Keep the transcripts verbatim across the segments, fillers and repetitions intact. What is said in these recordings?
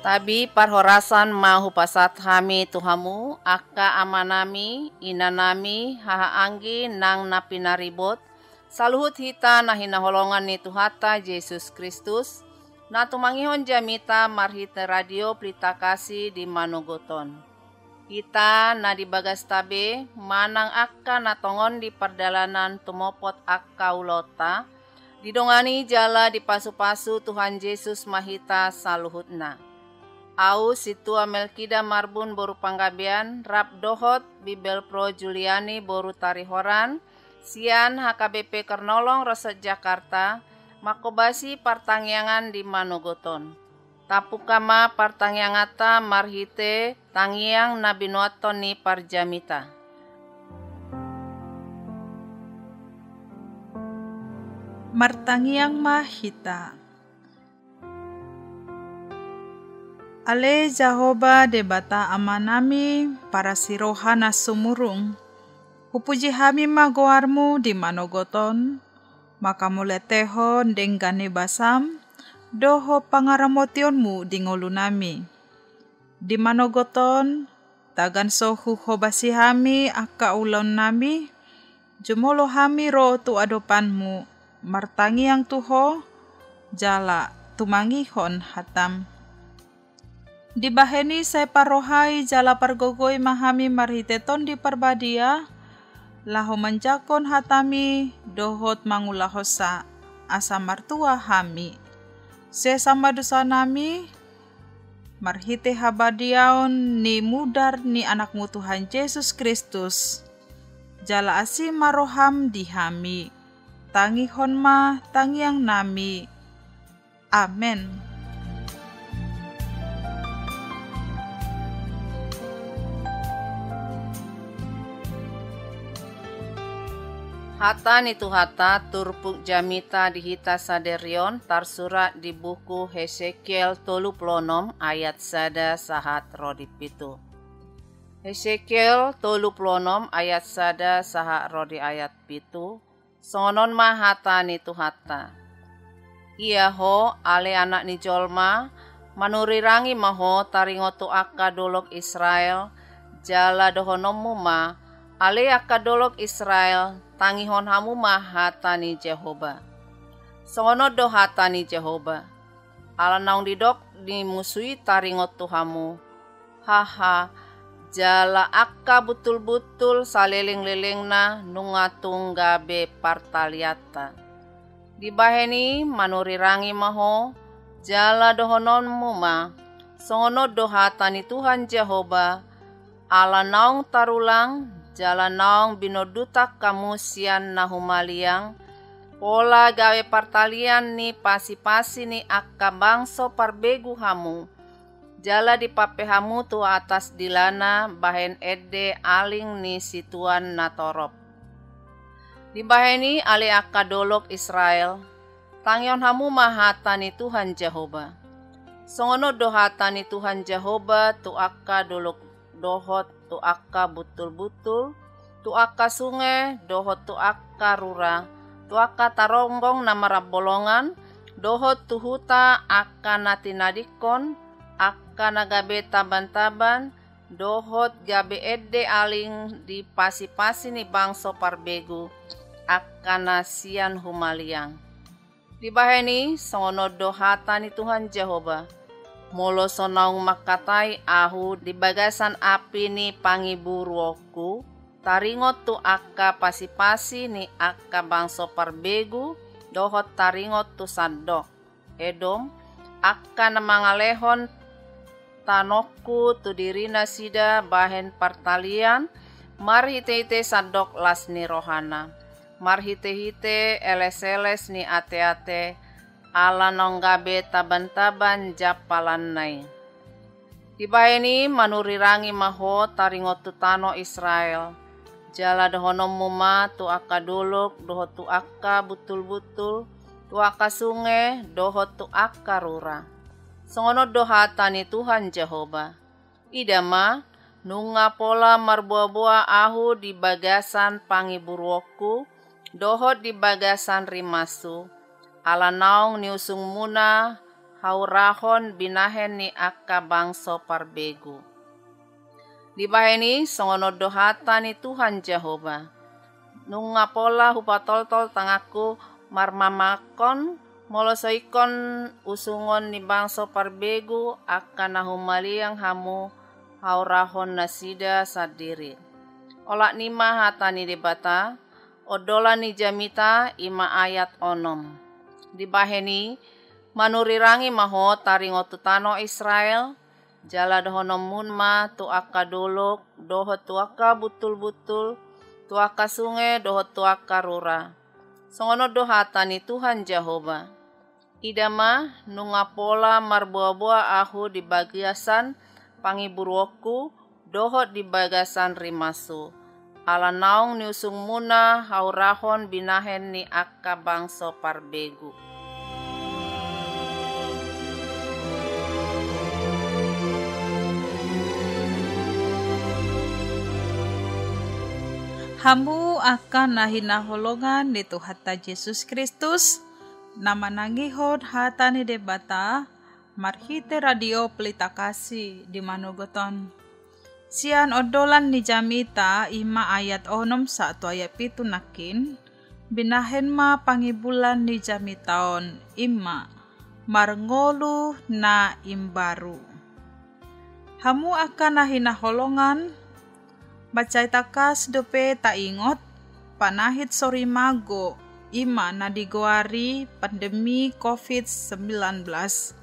Tabi parhorasan ma hupasahat hami tu hamu, angka amanami, inanami, hahaanggi nang na pinaribot, saluhut hita na hinaholongan ni Tuhanta Jesus Kristus, na tumangihon jamita marhite Radio Pelita Kasih di manogot on. Hita na di bagasta be, manang angka na tongon di pardalanan tumopot angka ulaonta, didongani jala dipasupasu Tuhan Jesus ma hita saluhutna. Au Sintua Melkida Marbun boru Panggabean, rap dohot Bibelvrouw Juliani boru Tarihoran, sian H K B P Kernolong Rosot Jakarta, manghobasi partangiangan di manogot on. Tapungka ma partangianganta marhite tangiang na binoathon ni parjamita. Martangiang ma hita. Ale Jahowa Debata Amanami, parasi roha na sumurung, hupuji hami ma goarmu di manogot on, mangkamauliatehon denggan ni basam dohot pangaramotionmu di ngolunami. Di manogot on, tagan so huhobasi hami angka ulaonnami, jumolo hami ro tu adopanmu, martangiang tu Ho, jala tumangihon hatam. Dibahen i sai parrohai jala pargogoi ma hami marhite Tondi Parbadia, laho manjangkon hatami dohot mangulahonsa, asa martua hami. Sesa ma dosanami, marhite habadiaon ni mudar ni Anakmu Tuhan Jesus Kristus. Jala asi ma roham di hami. Tangihon ma tangiangnami. Amen. Hata ni Tuhanta, turpuk jamita di hita sadarion, tarsurat di buku Hesekiel tolu pulu onom ayat sada sahat ro di pitu. Hesekiel tolu pulu onom ayat sada sahat ro di ayat pitu. Songon on ma hata ni Tuhanta. Ia ho, ale anak ni jolma, manurirangi ma ho taringot tu angka dolok Israel, jala dohononmu ma, ale angka dolok Israel, tangihon hamu ma hata ni Jahowa. Songon on do hata ni Jahowa. Ala naung didok ni musu i taringot tu hamu, haha, jala angka buntul-buntul salelenglelengna nunga tung gabe partalianta. Dibahen i manurirangi ma ho, jala dohononmu ma, songon on do hata ni Tuhan Jahowa, ala naung tarulang, jala naung binondutan hamu sian na humaliang, pola gabe partalian ni pasipasi ni angka bangso parbegu hamu, jala dipampe hamu tu atas dilana bahen ende aling ni situan na torop. Dibahen i ale angka dolok Israel, tangihon hamu ma hata ni Tuhan Jahowa. Songon on do hata ni Tuhan Jahowa tu angka dolok dohot tu angka buntul-buntul, tu angka sunge dohot tu angka rura, tu angka taronggong na marambolongan, dohot tu huta angka na tinadingkon, angka na gabe taban-taban, dohot gabe ende aling di pasipasi ni bangso parbegu, angka na sian humaliang. Dibahen i songon on do hata ni Tuhan Jahowa. Molo so naung mangkatai ahu di bagasan api ni pangiburuonku, taringot tu angka pasipasi ni angka bangso parbegu, dohot taringot tu sandok, Edom, angka na mangalehon tanongku tu dirinasida bahen partalian, marhite-hite sandok las ni rohana, marhite-hite eles-eles ni ate-ate, ala naung gabe taban-taban jampalanna i. Dibahen i manurirangi ma ho taringot tu tano Israel, jala dohononmu ma tu angka dolok dohot tu angka buntul-buntul, tu angka sunge dohot tu angka rura. Songon on do hata ni Tuhan Jahowa. Ida ma, nunga pola marboa-boa ahu di bagasan pangiburuonku, dohot di bagasan rimashu, ala naung niusungmuna haurahon binahen ni angka bangso parbegu. Dibahen i songon on do hata ni Tuhan Jahowa: Nunga pola hupatoltol tanganku marmamakkon, molo so ingkon usungon ni bangso parbegu angka na humaliang hamu haurahon nasida sandiri. Olat ni ma hata ni Debata. Ondolan ni jamita, i ma ayat onom. Dibahen i, manurirangi ma ho taringot tu tano Israel, jala dohononmu ma tu angka dolok, dohot tu angka buntulbuntul, tu angka sunge, dohot tu angka rura. Songon on do hata ni Tuhan Jahowa: Ida ma, nunga pola marboaboa Ahu di bagasan pangiburuonku dohot di bagasan rimashu, ala naung niusungmuna haurahon binahen ni angka bangso parbegu. Hamu angka na hinaholongan ni Tuhanta Jesus Kristus, na manangihon hata ni Debata marhite Radio Pelita Kasih di manogot on. Sian ondolan ni jamita, i ma ayat onom sahat tu ayat pitu nangkin, binahen ma pangibulan ni jamita on, i ma marngolu na imbaru. Hamu angka na hinaholongan, mansai tangkas dope taingot, panahit sorimago, i ma na digoari pandemi covid sembilan belas,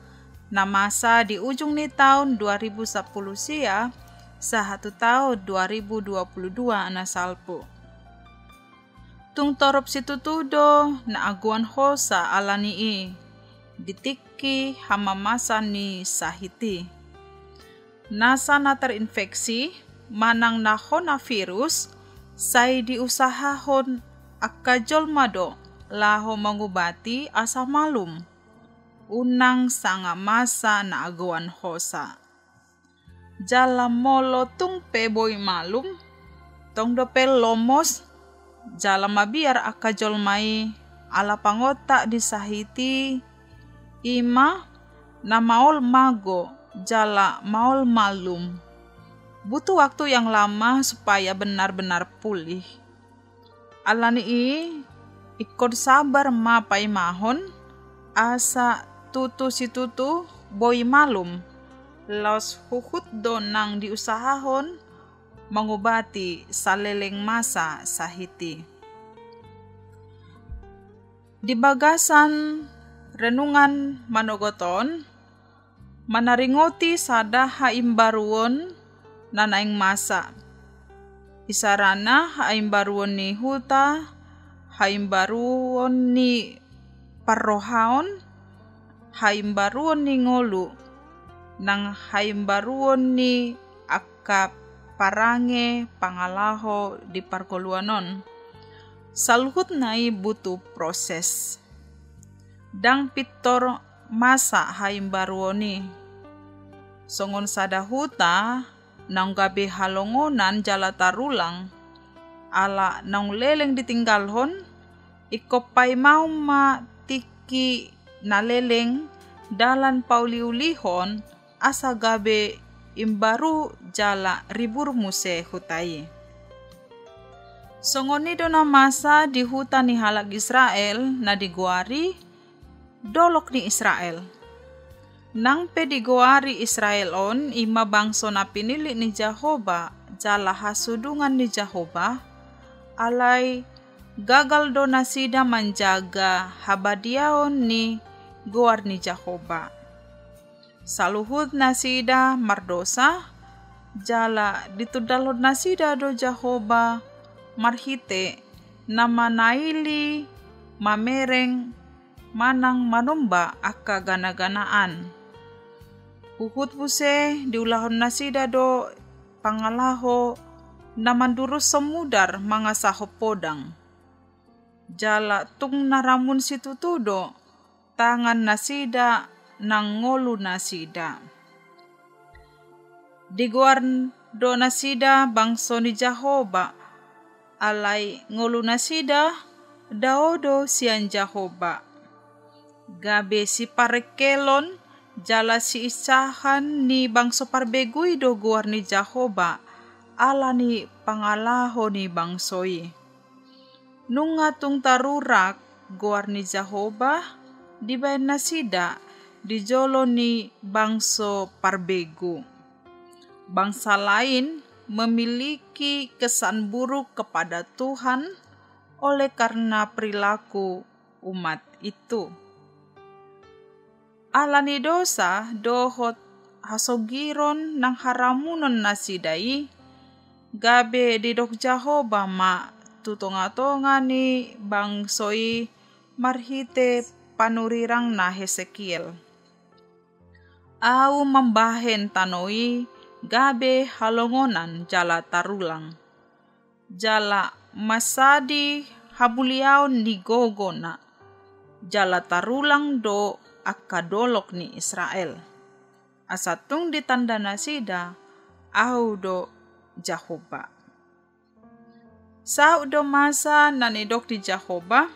na masa di ujung ni taon dua ribu sapuluh sia, sahat tu taon dua ribu dua puluh dua na salpu. Tung torop situtu do na agoan hosa ala ni i, di tingki hamamasan ni sahit i. Nasa na terinfeksi manang na hona virus, sai diusahahon angka jolma do laho mangubati asa malum, unang sanga masa na agoan hosa. Jala molo tung pe boi malum, tong dope lomos jala mabiar angka jolma i, ala pangontak di sahit i, i ma na maol mago jala maol malum. Butuh waktu yang lama supaya benar-benar pulih. Ala ni i, ingkon sabar ma paimahon, asa tutu situtu boi malum, laos huhut do nang diusahahon mangubati saleleng masa sahit i. Di bagasan renungan manogot on, manaringoti sada haimbaruon na naeng masa. Isarana haimbaruon ni huta, haimbaruon ni parrohaon, haimbaruon ni ngolu, nang haimbaruon ni angka parange pangalaho di parngoluan on. Saluhutna i butuh proses. Ndang pintor masa haimbaruon i. Songon sada huta naung gabe halongonan jala tarulang, ala naung leleng ditinggalhon, ingkon paimahon ma tingki na leleng dalan pauliulihon, asa gabe imbaru jala ribur muse huta i. Songon i do na masa di huta ni halak Israel na digoari Dolok ni Israel. Nang pe digoari Israel on, i ma bangso na pinillit ni Jahowa jala hasudungan ni Jahowa, alai gagal do nasida manjaga habadiaon ni goar ni Jahowa. Saluhut nasida mardosa, jala ditundalhon nasida do Jahowa marhite na manaili, mamereng, manang manomba angka ganaganaan. Huhut muse diulahon nasida do pangalaho na mandurushon mudar mangasahon podang. Jala tung na ramun situtu do tangan nasida nang ngolu nasida. Digoar do nasida bangso ni Jahowa, alai ngolu nasida dao do sian Jahowa. Gabe siparengkelon Jala siinsahan ni bangso parbegu i do goar ni Jahowa, ala ni pangalaho ni bangso i. Nunga tung tarurak goar ni Jahowa dibaen nasida di jolo ni bangso parbegu. Bangsa lain memiliki kesan buruk kepada Tuhan oleh karena perilaku umat itu. Ala ni dosa dohot hasogiron nang haramunon nasida i, gabe didok Jahowa ma tu tonga-tonga ni bangso i marhite panurirangna Hesekiel: Ahu mambahen tano i gabe halongonan jala tarulang, jala mansadi hamuliaon ni gogona, jala tarulang do angka dolok ni Israel, asa tung ditanda nasida Ahu do Jahowa. Saut do masa na nidok ni Jahowa,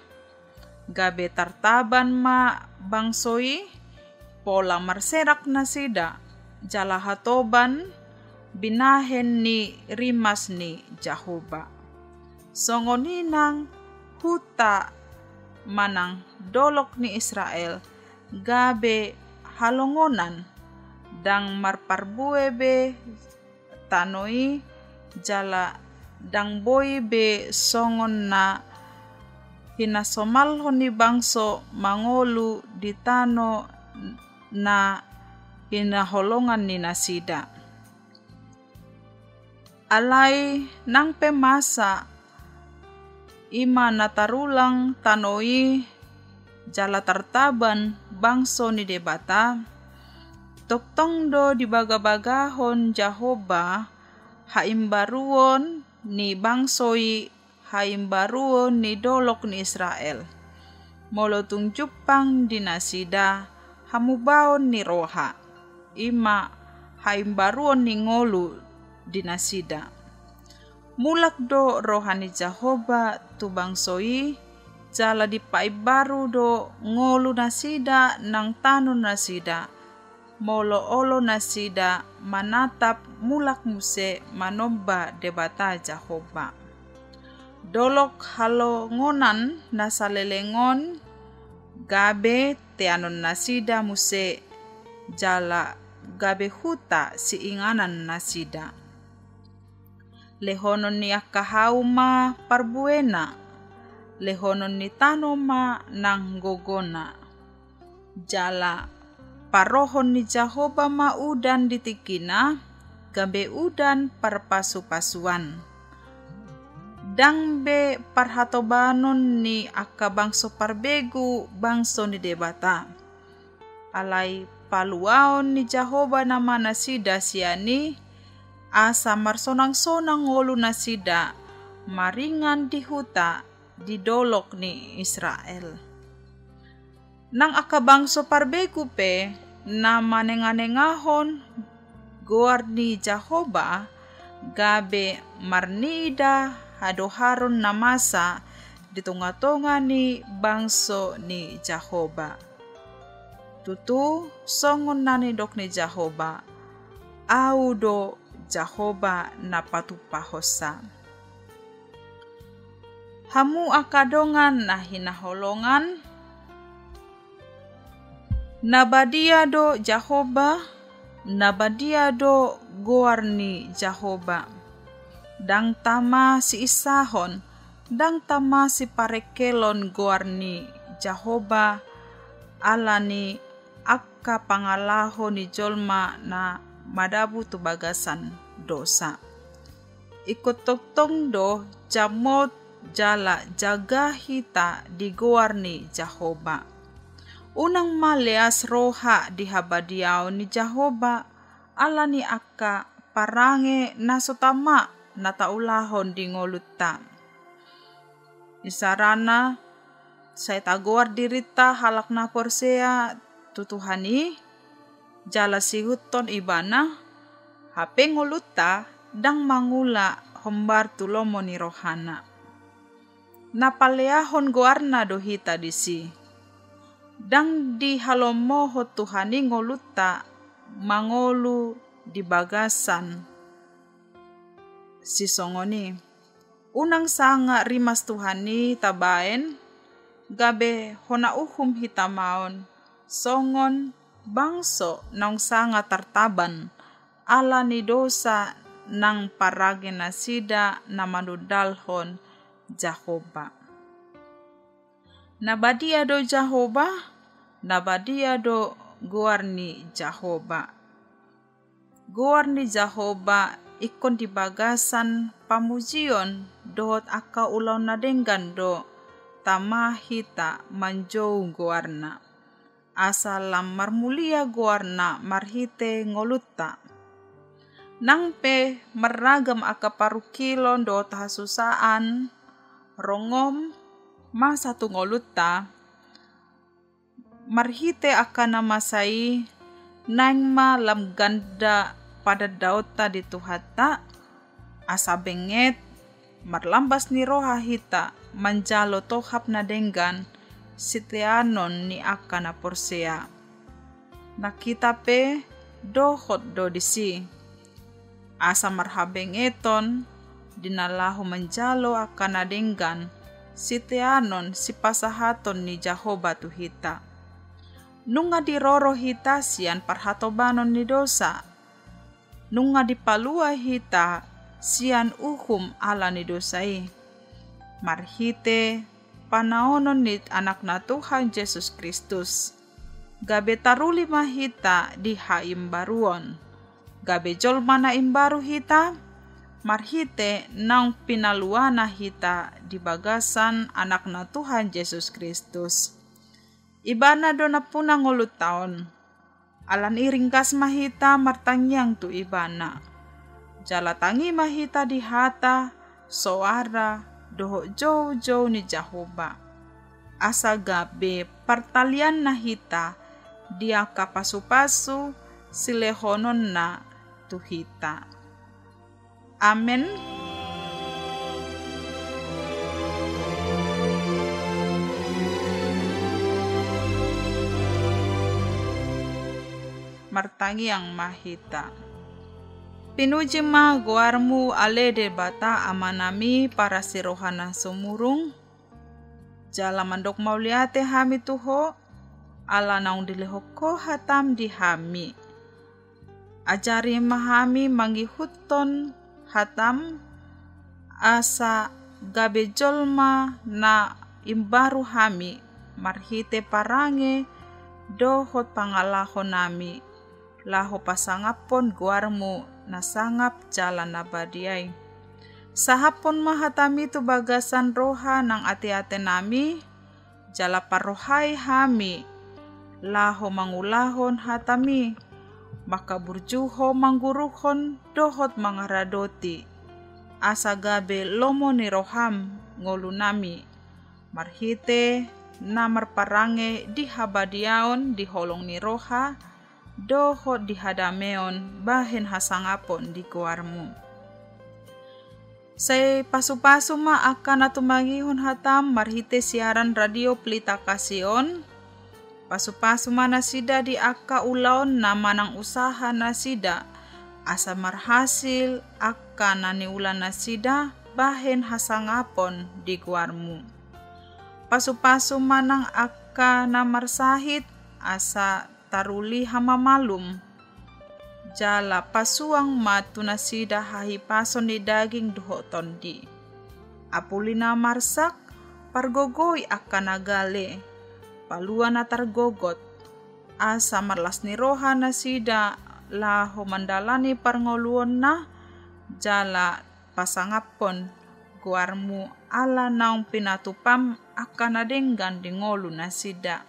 gabe tartaban ma bangso i, pola marserak nasida, jala hatoban binahen ni rimas ni Jahowa. Songon i nang huta manang dolok ni Israel gabe halongonan, ndang marparbue be tano i, jala ndang boi be songon na hinasomalhon ni bangso mangolu di tano na hinaholongan ni nasida. Alai nang pe masa i ma na tarulang tano i jala tartaban bangso ni Debata, tongtong do dibagabagahon Jahowa haimbaruon ni bangso i, haimbaruon ni dolok ni Israel, molo tung jumpang di nasida hamubaon ni roha, i ma haimbaruon ni ngolu di nasida. Mulak do roha ni Jahowa tu bangso i, jala dipaimbaru do ngolu nasida nang tano nasida, molo olo nasida manatap mulak muse manomba Debata Jahowa. Dolok halongonan na saleleng on gabe teanon nasida muse, jala gabe huta siinganan nasida. Lehonon ni angka hau ma parbuena, lehonon ni tano ma nang gogona. Jala parohon ni Jahowa ma udan di tingkina, gabe udan parpasu-pasuan. Ndang be parhatobanon ni angka bangso parbegu bangso ni Debata. Alai paluaon ni Jahowa nama nasida sian i, asa marsonang-sonang ngolu nasida maringan di huta di dolok ni Israel. Nang angka bangso parbegu pe na manenga-nengahon goar ni Jahowa, gabe marnida hadoharon na masa di tonga-tonga ni bangso ni Jahowa. Tutu songon na nidok ni Jahowa, Ahu do Jahowa na patumpahonsa. Hamu angka dongan na hinaholongan, na badia do Jahowa, na badia do goar ni Jahowa. Ndang tama siinsahon, ndang tama siparengkelon goar ni Jahowa, ala ni angka pangalaho ni jolma na madabu tu bagasan dosa. Ingkon tongtong do jamot jala jaga hita di goar ni Jahowa. Unang ma leas roha di habadiaon ni Jahowa, ala ni angka parange na so tama na taulahon di ngolunta. Isarana, sai tagoar dirinta halak na porsea tu Tuhan i, jala siihuthon Ibana, hape ngolunta ndang mangula hombar tu lomo ni rohana. Na paleahon goarna do hita disi. Ndang dihalomohon Tuhan i ngolunta mangolu di bagasan sisongon i. Unang sanga rimas Tuhan i tabaen, gabe hona uhum hita ma on, songon bangso naung sanga tartaban, ala ni dosa nang parage nasida na manundalhon Jahowa. Na badia do Jahowa, na badia do goar ni Jahowa. Goar ni Jahowa ingkon di bagasan pamujion dohot angka ulaon na denggan do tama hita manjou goarna. Asa lam marmulia goarna marhite ngolunta. Nang pe marragam angka parungkilon dohot hasusaan, rongom, masa tu ngolunta, marhite angka na masa i, naeng ma lam ganda padandaonta di Tuhanta, asa benget, marlambas ni roha hita manjalo tohap na denggan, siteanon ni angka na porsea. Nang hita pe dohot do disi. Asa marhabengeton, di na laho manjalo angka na denggan, siteanon sipasahaton ni Jahowa tu hita. Nunga diroro hita sian parhatobanon ni dosa. Nunga dipalua hita sian uhum ala ni dosa i. Marhite panaonon ni Anakna Tuhan Jesus Kristus. Gabe taruli ma hita di haimbaruon. Gabe jolma na imbaru hita, marhite naung pinaluana hita di bagasan Anakna Tuhan Jesus Kristus. Ibana do nampuna ngolunta on. Ala ni i ringgas ma hita martangiang tu Ibana. Jala tangi ma hita di hata, soara, dohot joujou ni Jahowa. Asa gabe partalianna hita di angka pasupasu silehononna tu hita. Amen. Martangiang ma hita. Pinuji ma goarmu ale Debata Amanami parasi roha na sumurung, jala mandok mauliate hami tu Ho, ala naung dilehon Ho hatam di hami. Ajari ma hami mangihuthon hatam, asa gabe jolma na imbaru hami, marhite parange dohot pangalaho nami, laho pasangaphon goarmu na sangap jala na badia i. Sahaphon ma hatami tu bagasan roha nang ateate nami, jala parrohai hami, laho mangulahon hatami, mangkaburjuhon, mangguruhon, dohot mangaradoti, asa gabe lomo ni roham ngolu nami, marhite na marparange di habadiaon di holong ni roha, dohot di hadameon bahen hasangapon di goarmu. Sai pasupasu ma angka na tumangihon hatam marhite siaran Radio Pelita Kasih on. Pasupasu ma nasida di angka ulaon na manang usaha nasida, asa marhasil angka na niula nasida bahen hasangapon di goarmu. Pasupasu ma nang angka na marsahit, asa taruli hamamalum. Jala pasuang ma tu nasida hahipason ni daging dohot tondi. Apuli na marsak, pargogoi angka na gale, palua na targogot, asa marlas ni roha nasida laho mandalani parngoluonna, jala pasangaphon goarmu ala naung pinatupam angka na denggan di ngolu nasida.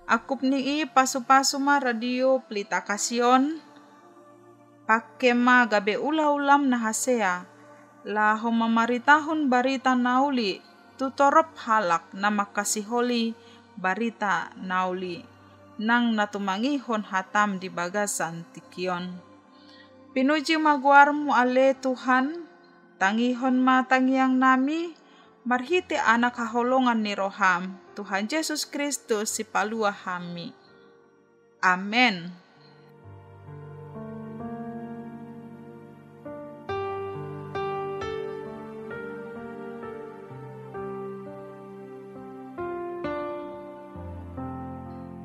Angkup ni i pasupasu ma Radio Pelita Kasih on, pangke ma gabe ulaulam na hasea, laho mamaritahon barita na uli, tu torop halak na mangkasiholi barita na uli, nang na tumangihon hatam di bagasan tingki on. Pinuji ma goarmu ale Tuhan, tangihon ma tangiang nami, Marhite Anak haholongan ni roham, Tuhan Jesus Kristus, sipalua hami. Amen.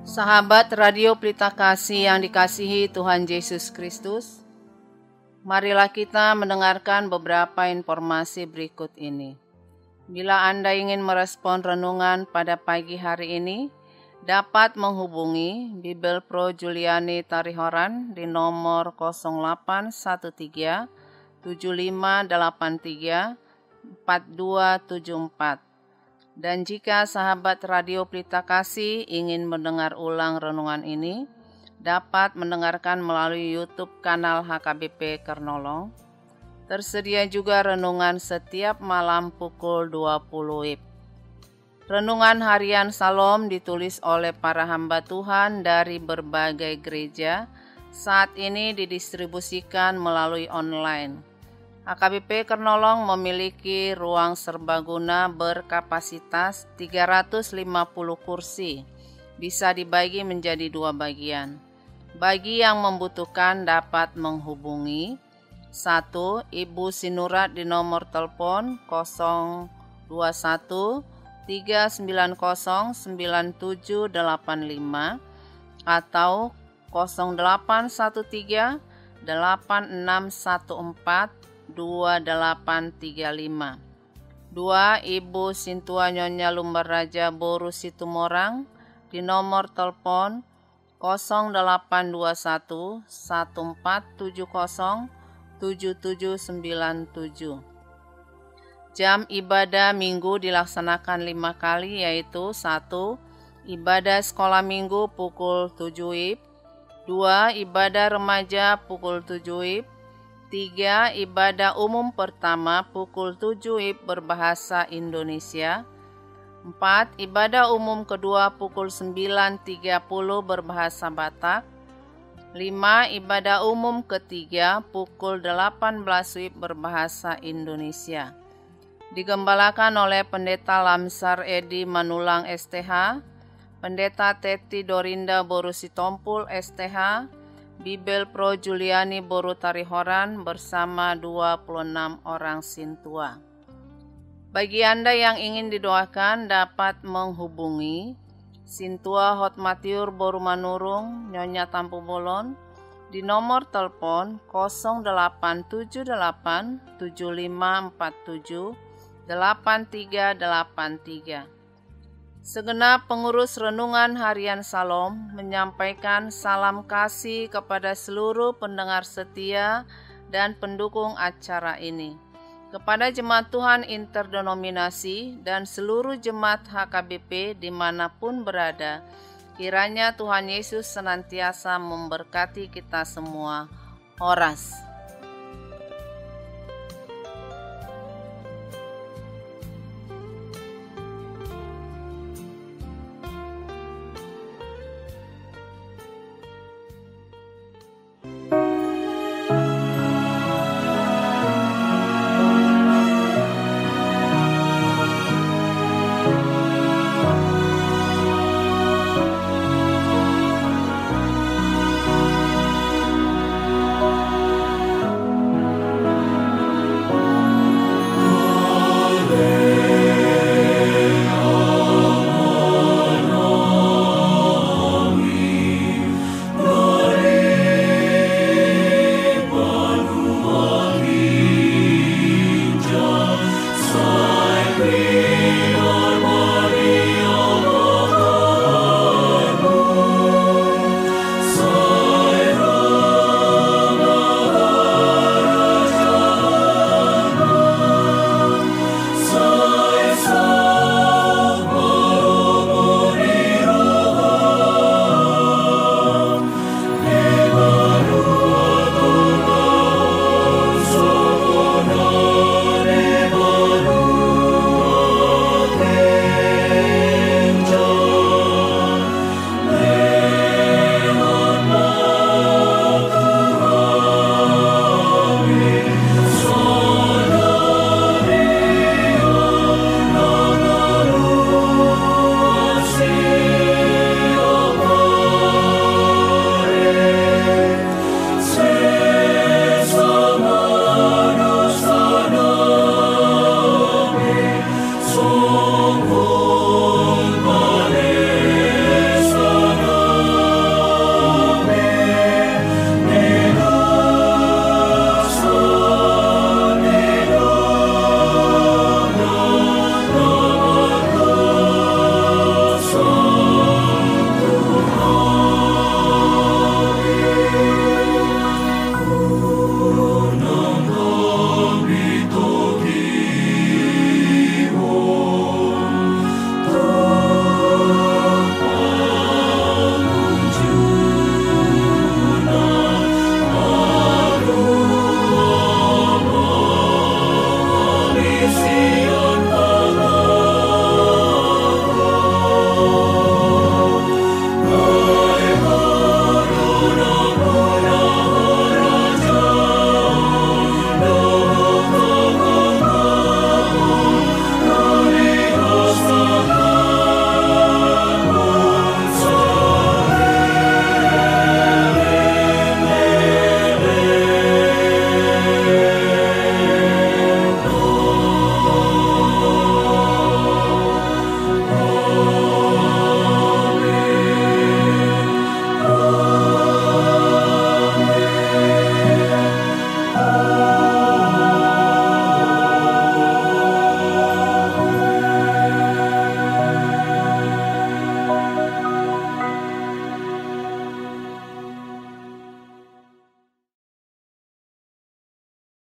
Sahabat Radio Pelita Kasih yang dikasihi Tuhan Yesus Kristus, marilah kita mendengarkan beberapa informasi berikut ini. Bila Anda ingin merespon renungan pada pagi hari ini, dapat menghubungi Bibelvrouw Juliani Tarihoran di nomor kosong delapan satu tiga tujuh lima delapan tiga empat dua tujuh empat. Dan jika sahabat Radio Pelita Kasih ingin mendengar ulang renungan ini, dapat mendengarkan melalui YouTube kanal H K B P Kernolong. Tersedia juga renungan setiap malam pukul dua puluh WIB. Renungan harian Syalom ditulis oleh para hamba Tuhan dari berbagai gereja. Saat ini didistribusikan melalui online. H K B P Kernolong memiliki ruang serbaguna berkapasitas tiga ratus lima puluh kursi. Bisa dibagi menjadi dua bagian. Bagi yang membutuhkan dapat menghubungi: satu, Ibu Sinurat di nomor telepon kosong dua satu tiga sembilan kosong sembilan tujuh delapan lima atau kosong delapan satu tiga delapan enam satu empat dua delapan tiga lima. Dua, Ibu Sintua Nyonya Lumban Raja boru Situmorang di nomor telepon kosong delapan dua satu satu empat tujuh kosong tujuh tujuh sembilan tujuh. Jam ibadah Minggu dilaksanakan lima kali, yaitu: satu, ibadah sekolah Minggu pukul tujuh WIB. Dua, ibadah remaja pukul tujuh WIB. Tiga, ibadah umum pertama pukul tujuh WIB berbahasa Indonesia. Empat, ibadah umum kedua pukul sembilan tiga puluh berbahasa Batak. Lima, ibadah umum ketiga pukul delapan belas WIB berbahasa Indonesia. Digembalakan oleh Pendeta Lamsar Edi Manulang, S T H, Pendeta Teti Dorinda boru Sitompul, S T H, Bibelvrouw Juliani boru Tarihoran bersama dua puluh enam orang sintua. Bagi Anda yang ingin didoakan, dapat menghubungi Sintua Hotmatiur boru Manurung, Nyonya Tampubolon, di nomor telepon kosong delapan tujuh delapan tujuh lima empat tujuh delapan tiga delapan tiga. Segenap pengurus Renungan Harian Syalom menyampaikan salam kasih kepada seluruh pendengar setia dan pendukung acara ini. Kepada jemaat Tuhan interdenominasi dan seluruh jemaat H K B P dimanapun berada, kiranya Tuhan Yesus senantiasa memberkati kita semua. Horas.